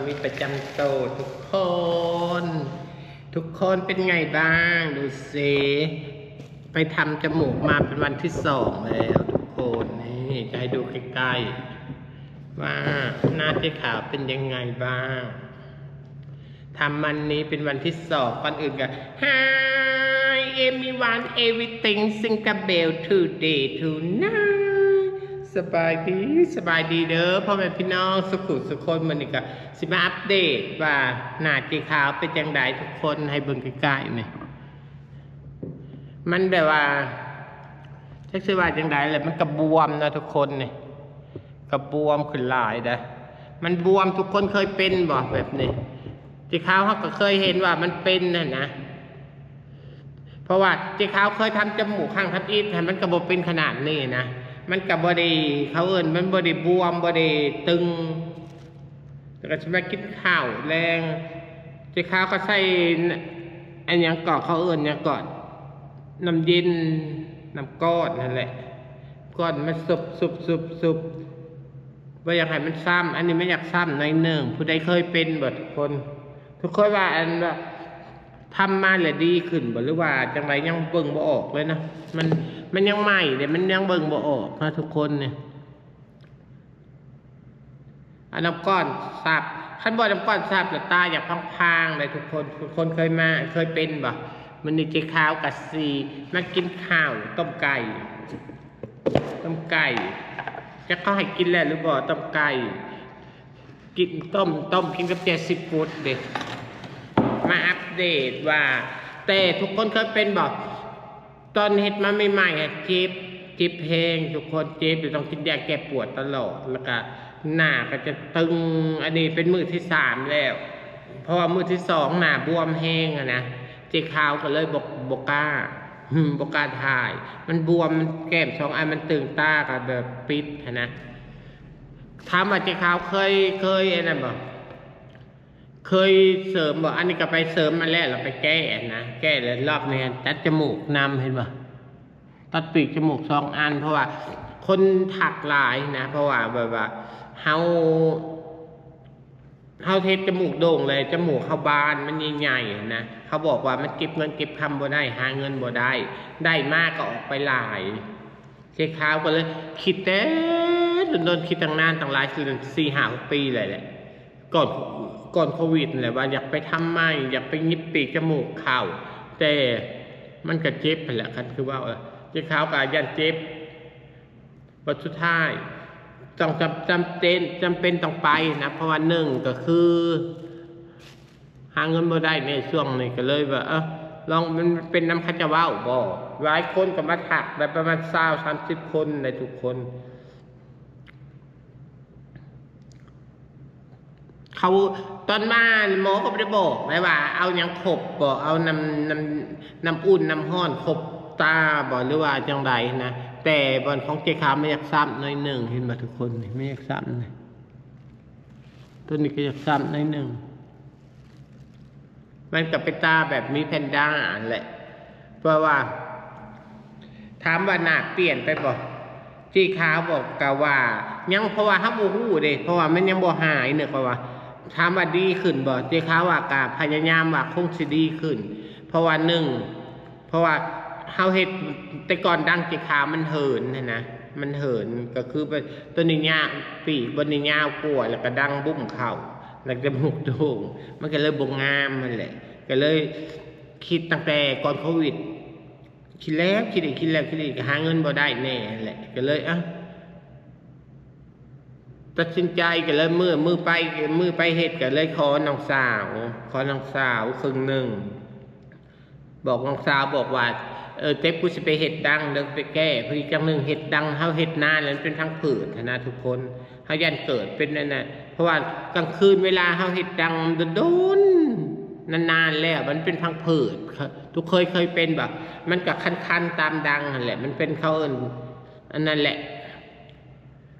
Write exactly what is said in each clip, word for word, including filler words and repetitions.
มีประจำตัวทุกคน ทุกคนเป็นไงบ้าง ดูสิ ไปทำจมูกมาเป็นวันที่สองแล้วทุกคน นี่จะให้ดูใกล้ๆ ว่าหน้าเจ๊ขาวเป็นยังไงบ้าง ทำวันนี้เป็นวันที่สอง ก่อนอื่นก็ Hi everyone, everything single bell today tonight. สบายดี สบายดีเด้อพ่อแม่พี่น้องสุขุสุคน มื้อนี้ก็สิมาอัปเดตว่าหน้าเจ๊ขาวเป็นจังใดทุกคน ให้เบิ่งใกล้ๆนี่ มันแบบว่าจักสิว่าจังใดแหละ มันกระบวมเนาะทุกคนนี่ กระบวมขึ้นหลายเด้อ มันบวม ทุกคนเคยเป็นบ่แบบนี้ เจ๊ขาวเฮาก็เคยเห็นว่ามันเป็นนั่นนะ เพราะว่าเจ๊ขาวเคยทำจมูกข้างทำอิฐให้มันก็บ่เป็นขนาดนี้นะ มันก็บ่ได้ เขาเอิ้นมันบ่ได้บวม บ่ได้ตึง แล้วก็สิมากินข้าวแลง เจ๊ขาวก็ใส่ อันหยังเกาะ เขาเอิ้นหยังเกาะ น้ำเย็น น้ำก้อนนั่นแหละ ก้อนมาสุบสุบสุบสุบ บ่อยากให้มันซ้ำ อันนี้มันอยากซ้ำหน่อยหนึ่ง ผู้ใดเคยเป็นบ่ทุกคน ทุกคนว่าอันว่าทำมาแล้วดีขึ้นบ่ หรือว่าจังใด ยังเบิ่งบ่ออกเลยนะ มัน มันยังใหม่เด้ มันยังเบิ่งบ่ออกนะทุกคนเนี่ย เอาน้ำก้อนซับ คันบ่น้ำก้อนซับแล้วตาอยากพางๆเลยทุกคน ทุกคนเคยมา เคยเป็นบ่ มื้อนี้เจ๊ขาวกะสิมากินข้าวต้มไก่ ต้มไก่ จักเขาให้กินแล้วหรือบ่ ต้มไก่ กินต้ม ต้มกินกับแจ่วซีฟู้ดเด้ มาอัปเดตว่า แต่ทุกคนเคยเป็นบ่ ตอนเฮ็ดมาใหม่ๆอะเจ็บ เจ็บแฮงทุกคน เจ็บ ต้องกินยาแก้ปวดตลอด แล้วก็หน้าก็จะตึง อันนี้เป็นมื้อที่สามแล้ว เพราะว่ามื้อที่สองหน้าบวมแฮงอะนะ เจ๊ขาวก็เลยบ่ บ่กล้า อืม บ่กล้าถ่าย มันบวม มันแก้มสองอันมันตึง ตาก็แบบปิดหั้นนะ ถามว่าเจ๊ขาวเคย เคยอันนั้นบ่ เคยเสริมบ่ อันนี้ก็ไปเสริมมาแล้ว แล้วไปแก้นะ แก้แล้วรอบนี้ตัดจมูกนำ เห็นบ่ ตัดปีกจมูกสองอัน เพราะว่าคนทักหลายนะ เพราะว่าแบบว่าเฮา เฮาเฮ็ดจมูกโด่งเลย จมูกเฮาบาน มันใหญ่ๆนะ เขาบอกว่ามันเก็บเงินเก็บคำบ่ได้ หาเงินบ่ได้ ได้มาก็ออกไปหลาย เจ๊ขาวก็เลยคิดแต่โดนๆ คิดตั้งนานตั้งหลาย สี่ห้าหกปีเลยแหละ ก่อน ก่อนโควิดนั่นแหละ ว่าอยากไปทำใหม่ อยากไปหยิบปีกจมูกเข้า แต่มันก็เจ็บหั้นแหละ คันคือว่า เออ เจ๊ขาวก็ย้านเจ็บ บัดสุดท้ายต้องจำ จำเป็น จำเป็นต้องไปนะ เพราะว่าหนึ่งก็คือ หาเงินบ่ได้ในช่วงนี้ ก็เลยว่า เอ้า ลอง มันเป็นนำเขาเจ้าเว้าบ่ หลายคนก็มาทักได้ประมาณซาว สามสิบคนได้ทุกคน เขา ตอนมาหมอก็บ่ได้บอกได้ว่าเอาหยังครบบ่ เอาน้ำ น้ำ น้ำอุ่นน้ำร้อนครบตาบ่ หรือว่าจังใดนะ แต่บ่อนของเจ๊ขาวมันอยากซ้ำหน่อยหนึ่ง เห็นบ่ทุกคนนี่ มันอยากซ้ำนี่ ตัวนี้ก็อยากซ้ำหน่อยหนึ่ง มันก็เป็นตาแบบมีแพนด้าอันแหละ เพราะว่า ถามว่าหน้าเปลี่ยนไปบ่ เจ๊ขาวบอกกะว่ายัง เพราะว่าเฮาบ่ฮู้เด้ เพราะว่ามันยังบ่หายเนอะ เพราะว่า ถามว่าดีขึ้นบ่ เจ๊ขาวว่ากะพยายามว่าคงสิดีขึ้น เพราะว่าหนึ่ง เพราะว่าเฮาเฮ็ด แต่ก่อนดั้งเจ๊ขาวมันเหินหั้นนะ มันเหิน ก็คือเป็นตัวนี้ยาว ปีกบนนี้ยาวกว่า แล้วก็ดั้งบุ้มเข้า แล้วจมูกโด่ง มันก็เลยบ่งามหั้นแหละ ก็เลยคิดตั้งแต่ก่อนโควิด คิดแล้วคิดอีก คิดแล้วคิดอีก ก็หาเงินบ่ได้แน่หั้นแหละ ก็เลย เอ้า ตัดสินใจก็เลย มื้อ มื้อไป มื้อไปเฮ็ดก็เลยขอน้องสาว ขอน้องสาวครึ่งหนึ่ง บอกน้องสาวบอกว่า เออ เจ๊ กูสิไปเฮ็ดดั้งเด้อ ไปแก้ พอดีจังหนึ่งเฮ็ดดั้ง เฮาเฮ็ดนานแล้วมันเป็นพังผืดหั้นนะทุกคน เฮาย้านเกิดเป็นนั่นน่ะ เพราะว่ากลางคืนเวลาเฮาเฮ็ดดั้งโดนๆ นานๆ แล้วมันเป็นพังผืด ทุกเคย เคยเป็นบ่ มันก็คันๆ ตามดั้งหั้นแหละ มันเป็น เขาเอิ้น อันนั้นแหละ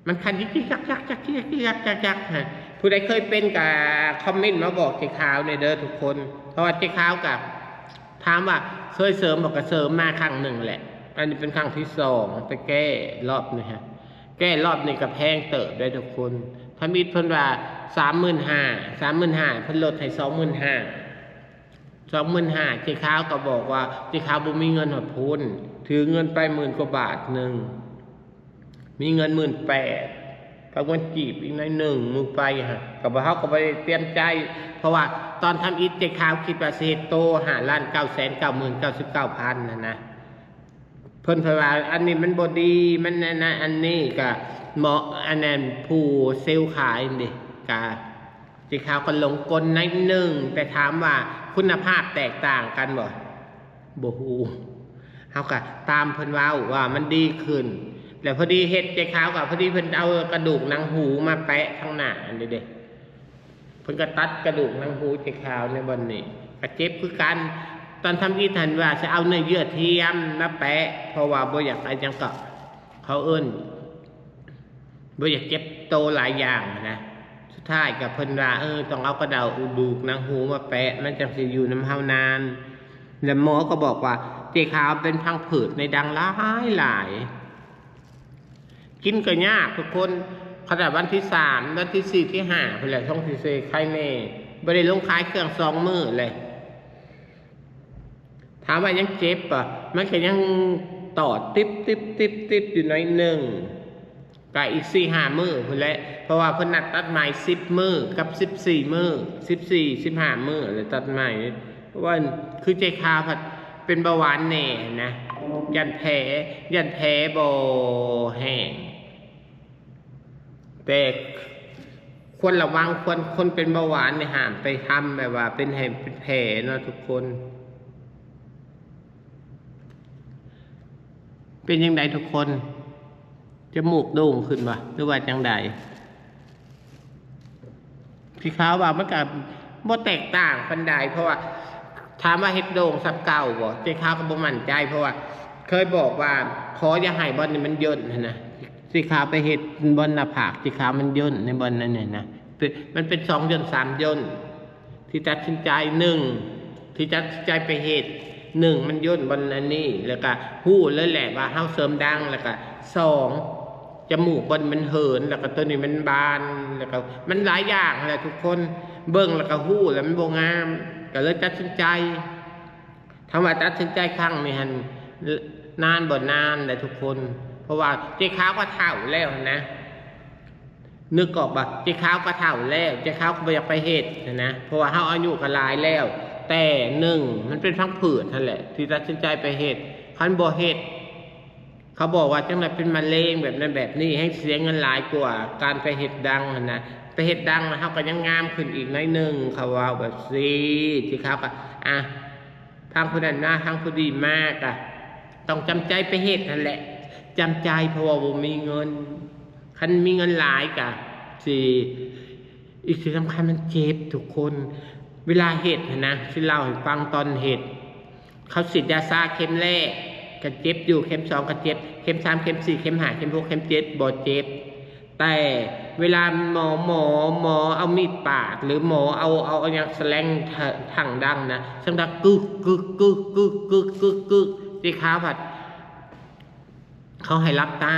มันคันยิกยิกยักยักยักยิกยิกยักยักยักฮะ ผู้ใดเคยเป็นก็คอมเมนต์มาบอกเจ๊ขาวแน่เด้อทุกคน เพราะว่าเจ๊ขาวก็ถามว่าเคยเสริมบ่ ก็เสริมมาครั้งหนึ่งแหละ อันนี้เป็นครั้งที่สอง ไปแก้รอบนี้ฮะ แก้รอบนี้ก็แพงเติบได้ทุกคน ทำอิฐเพิ่นว่า สามหมื่นห้า สามหมื่นห้า เพิ่นลดให้สองหมื่นห้า สองหมื่นห้า เจ๊ขาวก็บอกว่าเจ๊ขาวบ่มีเงินฮอดพุ้น ถือเงินไปหมื่นกว่าบาทหนึ่ง มีเงินหมื่นแปด กับเงินกีบอีกหน่อยหนึ่ง มือไปฮะ ก็บ่ เฮาก็บ่ได้เตรียมใจ เพราะว่าตอนทำอิฐเจ๊ขาวคิดว่าสิเฮ็ดโตห้าล้านเก้าแสนเก้าหมื่นเก้าสิบเก้าพัน นั่นนะ เพิ่นเพิ่นว่าอันนี้มันบ่ดี มันอันนั้นอันนี้ก็เหมาะ อันนั้นผู้เซลล์ขายนี่ก็ เจ๊ขาวก็หลงกลหน่อยหนึ่ง แต่ถามว่าคุณภาพแตกต่างกันบ่ บ่ฮู้ เฮาก็ตามเพิ่นเว้าว่ามันดีขึ้น แล้วพอดีเฮ็ดเจ๊ขาวก็พอดีเพิ่นเอากระดูกหนังหูมาแปะข้างหน้าอันนี้เด้ เพิ่นก็ตัดกระดูกหนังหูเจ๊ขาวในบ่อนนี้ ก็เจ็บคือกัน ตอนทำอิฐหั้นว่าสิเอาเนื้อเยื่อเทียมมาแปะ เพราะว่าบ่อยาก อะหยังก็ เขาเอิ้น บ่อยากเจ็บโตหลายอย่างนะ สุดท้ายก็เพิ่นว่า เออ ต้องเอากระดูกหนังหูมาแปะ มันจั่งสิอยู่นำเฮานาน แล้วหมอก็บอกว่าเจ๊ขาวเป็นพังผืดในดังหลายหลาย กินก็ยากทุกคน ขนาดวันที่สาม วันที่สี่ ที่ห้า พุ้นแหละ ช่วงที่เซไข้แน่ บ่ได้ลงขายเครื่องสองมื้อเลย ถามว่ายังเจ็บบ่ มันก็ยังตอดติบติบติบติบอยู่หน่อยหนึ่ง ก็อีกสี่ห้ามื้อพุ้นแหละ เพราะว่าเพิ่นนัดตัดใหม่สิบมื้อกับสิบสี่มื้อ สิบสี่ สิบห้ามื้อแล้วตัดใหม่ เพราะว่าคือเจ๊ขาวผัดเป็นเบาหวานแน่นะ ย่านแผล ย่านแผลบ่แห้ง แต่ควรระวัง ควร คนเป็นเบาหวานนี่ห้ามไปทำแบบว่าเป็นให้เป็นแผลเนาะทุกคน เป็นจั่งใดทุกคน จมูกโด่งขึ้นบ่ หรือว่าจั่งใด เจ๊ขาวว่ามันก็บ่แตกต่างปานใด เพราะว่าถามว่าเฮ็ดโด่งส่ำเก่าบ่ เจ๊ขาวก็บ่มั่นใจ เพราะว่าเคยบอกว่าขออย่าให้บ่อนนี่มันย่นหั้นนะ เจ๊ขาวไปเฮ็ดบ่อนหน้าผาก เจ๊ขาวมันย่นในบ่อนนั้นเนี่ยนะ เป็น มันเป็นสองย่นสามย่น ที่ตัดสินใจ หนึ่ง ที่ตัดสินใจไปเฮ็ด หนึ่ง มันย่นบ่อนอันนี้ แล้วก็ฮู้เลยแหละว่าเฮาเสริมดัง แล้วก็ สอง จมูกบ่อนมันเหิน แล้วก็ตัวนี้มันบาน แล้วก็มันหลายอย่างหั้นแหละทุกคน เบิ่งแล้วก็ฮู้แล้วมันบ่งาม ก็เลยตัดสินใจ ถามว่าตัดสินใจครั้งนี้หั้นนานบ่ นานแหละทุกคน เพราะว่าเจ๊ขาวก็เฒ่าแล้วหั้นนะ นึกออกบ่ เจ๊ขาวก็เฒ่าแล้ว เจ๊ขาวก็บ่อยากไปเฮ็ดหั้นนะ เพราะว่าเฮาอายุก็หลายแล้ว แต่หนึ่ง มันเป็นพังผืดหั้นแหละ ที่ตัดสินใจไปเฮ็ด คันบ่เฮ็ด เขาบอกว่าจั่งใดเป็นมะเร็งแบบนั้นแบบนี้ แฮ่งเสียเงินหลายกว่าการไปเฮ็ดดังหั้นนะ ไปเฮ็ดดังแล้วเฮาก็ยังงามขึ้นอีกหน่อยหนึ่ง เขาเว้าแบบซี้ เจ๊ขาวก็ อ่ะ ทางผู้นั้นมา ทางผู้นี้มา ก็ต้องจำใจไปเฮ็ดหั้นแหละ จำใจ เพราะว่าบ่มีเงิน คันมีเงินหลายก็สิ อีกสิ่งสำคัญมันเจ็บทุกคน เวลาเฮ็ดหั้นนะ สิเล่าให้ฟังตอนเฮ็ด เขาฉีดยาชาเข็มแรกก็เจ็บอยู่ เข็มสองก็เจ็บ เข็มสาม เข็มสี่ เข็มห้า เข็มหก เข็มเจ็ด บ่เจ็บ แต่เวลาหมอ หมอ หมอเอามีดปาด หรือหมอเอา เอา เอาหยังแสลงทะ ถังดังนะ เสียงดังกึก กึก กึก กึก กึก กึก กึก เจ๊ขาวผัด เขาให้หลับตา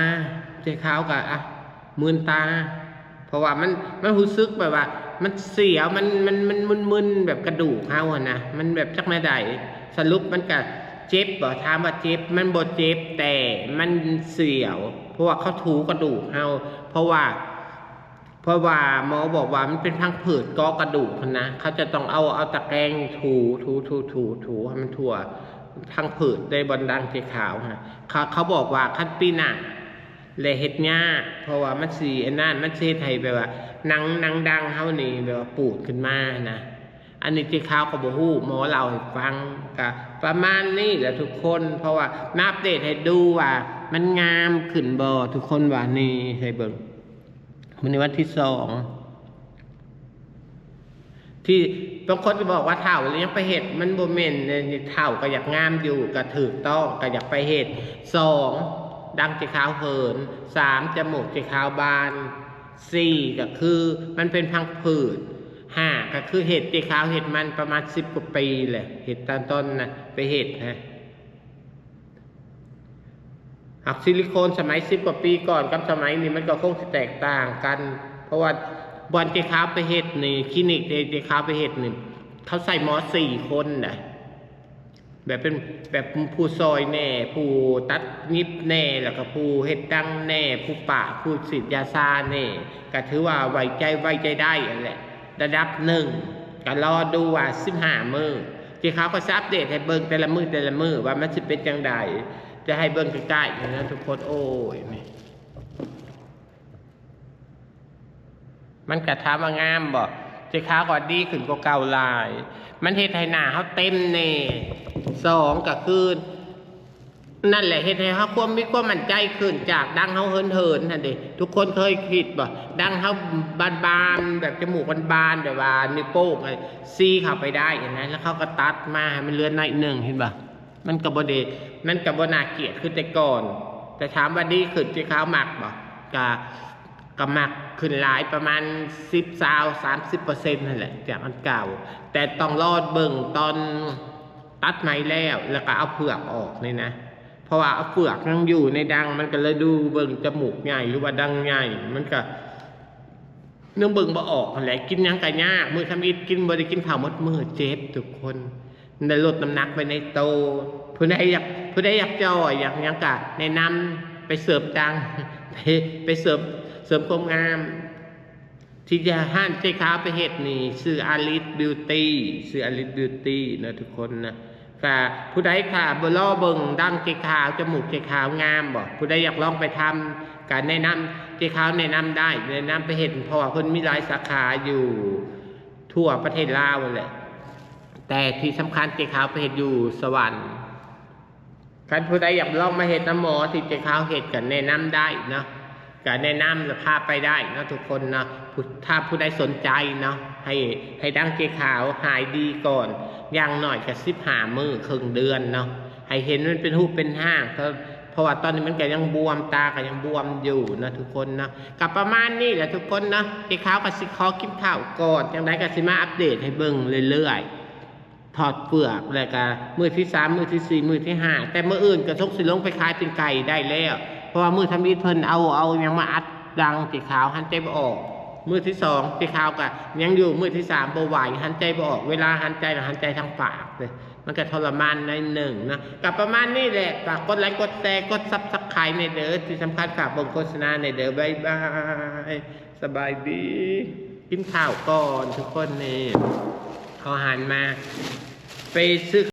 เจ๊ขาวก็ อ่ะ มืนตา เพราะว่ามัน มันรู้สึกแบบว่า มันเสียว มัน มัน มันมึนๆ แบบกระดูกเฮาหั้นนะ มันแบบจักแนวใด สรุปมันก็เจ็บบ่ ถามว่าเจ็บ มันบ่เจ็บ แต่มันเสียว เพราะว่าเขาถูกระดูกเฮา เพราะว่า เพราะว่าหมอบอกว่ามันเป็นพังผืดเกาะกระดูกหั้นนะ เขาจะต้องเอา เอาตะแกรงถู ถู ถู ถู ถูให้มันทั่ว พังผืดในบ่อนดังเจ๊ขาวฮะ เขา เขาบอกว่าคันปีหน้า และเฮ็ดยาก เพราะว่ามันสิอันนั้น มันสิเฮ็ดให้แบบว่า หนัง หนังดังเฮานี่แบบว่าปูดขึ้นมานะ อันนี้เจ๊ขาวก็บ่ฮู้ หมอเล่าให้ฟัง ก็ประมาณนี้แหละทุกคน เพราะว่ามาอัปเดตให้ดูว่ามันงามขึ้นบ่ ทุกคนว่านี่ ให้เบิ่ง มื้อนี้วันที่สอง ที่บางคนก็บอกว่าเฒ่าแล้วยังไปเฮ็ด มันบ่แม่นเด้ เฒ่าก็อยากงามอยู่ ก็ถูกต้อง ก็อยากไปเฮ็ด สอง ดังเจ๊ขาวเหิน สาม จมูกเจ๊ขาวบาน สี่ ก็คือมันเป็นพังผืด ห้า ก็คือเฮ็ดเจ๊ขาวเฮ็ดมันประมาณสิบกว่าปีแหละ เฮ็ดตอนต้นนะ ไปเฮ็ดนะ หากซิลิโคนสมัยสิบกว่าปีก่อนกับสมัยนี้มันก็คงสิแตกต่างกัน เพราะว่า บ่อนเจ๊ขาวไปเฮ็ดนี่ คลินิกเจ๊ขาวไปเฮ็ดนี่ เขาใส่หมอสี่คนนะ แบบเป็น แบบผู้ซอยแหน่ ผู้ตัดหยิบแหน่ แล้วก็ผู้เฮ็ดดังแหน่ ผู้ปะ ผู้ฉีดยาชาแหน่ ก็ถือว่าไว้ใจ ไว้ใจได้นั่นแหละ ระดับหนึ่ง ก็รอดูว่าสิบห้ามื้อ เจ๊ขาวก็สิอัปเดตให้เบิ่งแต่ละมื้อแต่ละมื้อว่ามันสิเป็นจั่งใด จะให้เบิ่งใกล้ๆนี่นะทุกคน โอ้ย นี่ มันก็ถามว่างามบ่ เจ๊ขาวก็ดีขึ้นกว่าเก่าหลาย มันเฮ็ดให้หน้าเฮาเต็มแหน่ สองก็คือ นั่นแหละ เฮ็ดให้เฮาความมีความมั่นใจขึ้น จากดังเฮาเหินๆหั่นเด้ ทุกคนเคยคิดบ่ ดังเฮาบานๆ แบบจมูกบานๆ แบบว่านิ้วโป้งอะ ซีเข้าไปได้หั้นนะ แล้วเขาก็ตัดมาให้มันเหลือหน่อยหนึ่ง เห็นบ่ มันก็บ่ได้ มันก็บ่น่าเกลียดคือแต่ก่อน แต่ถามว่าดีขึ้น เจ๊ขาวมักบ่ ก็ ก็มักขึ้นหลาย ประมาณสิบ ซาว สามสิบเปอร์เซ็นต์ นั่นแหละ จากอันเก่า แต่ต้องรอเบิ่งตอนตัดไหมแล้ว แล้วก็เอาเฟือกออกนี่นะ เพราะว่าเอาเฟือกยังอยู่ในดัง มันก็เลยดูเบิ่งจมูกใหญ่หรือว่าดังใหญ่ มันก็ นึกเบิ่งบ่ออกหั้นแหละ กินหยังก็ยาก มื้อทำอิฐกิน บ่ได้กินข้าวหมดมื้อ เจ็บทุกคน ได้ลดน้ำหนักไปในโต ผู้ใดอยาก ผู้ใดอยากจ่อย อยากหยังก็แนะนำไปเสริมดัง ไป ไปเสริม เสริมความงาม ที่จะห้านเจ๊ขาวไปเฮ็ดนี่ ชื่อ Alice Beauty ชื่อ Alice Beauty นะทุกคนนะ ค่ะ ผู้ใดค่ะบ่รอเบิ่งดังเจ๊ขาว จมูกเจ๊ขาวงามบ่ ผู้ใดอยากลองไปทำ ก็แนะนำ เจ๊ขาวแนะนำได้ แนะนำไปเฮ็ด เพราะว่าเพิ่นมีหลายสาขาอยู่ทั่วประเทศลาวนั่นแหละ แต่ที่สำคัญเจ๊ขาวไปเฮ็ดอยู่สวรรค์ คันผู้ใดอยากลองมาเฮ็ดนำหมอที่เจ๊ขาวเฮ็ด ก็แนะนำได้เนาะ ก็แนะนำ และพาไปได้เนาะทุกคนเนาะ ผู้ ถ้าผู้ใดสนใจเนาะ ให้ ให้ดังเจ๊ขาวหายดีก่อน อย่างน้อยก็สิบห้ามื้อ ครึ่งเดือนเนาะ ให้เห็นมันเป็นรูปเป็นร่าง เพราะ เพราะว่าตอนนี้มันก็ยังบวม ตาก็ยังบวมอยู่เนาะทุกคนเนาะ ก็ประมาณนี้แหละทุกคนเนาะ เจ๊ขาวก็สิขอกินข้าวก่อน จั่งใดก็สิมาอัปเดตให้เบิ่งเรื่อยๆ ถอดเฟือก แล้วก็มื้อที่สาม มื้อที่สี่ มื้อที่ห้า แต่มื้ออื่นก็สงสิลงไปขายตีนไก่ได้แล้ว เพราะว่ามื้อทำอิฐเพิ่นเอา เอาหยังมาอัดดังเจ๊ขาว หันใจบ่ออก มื้อที่สองเจ๊ขาวก็ยังอยู่ มื้อที่สามบ่ไหว หันใจบ่ออก เวลาหันใจน่ะหันใจทางปากเลย มันก็ทรมานหน่อยหนึ่งนะ ก็ประมาณนี้แหละ ฝากกดไลค์ กดแชร์ กด Subscribe แหน่เด้อ ที่สำคัญฝากเบิ่งโฆษณาแหน่เด้อ บ๊ายบาย สบายดี กินข้าวก่อนทุกคนนี่ เขาหันมา ไปซื้อ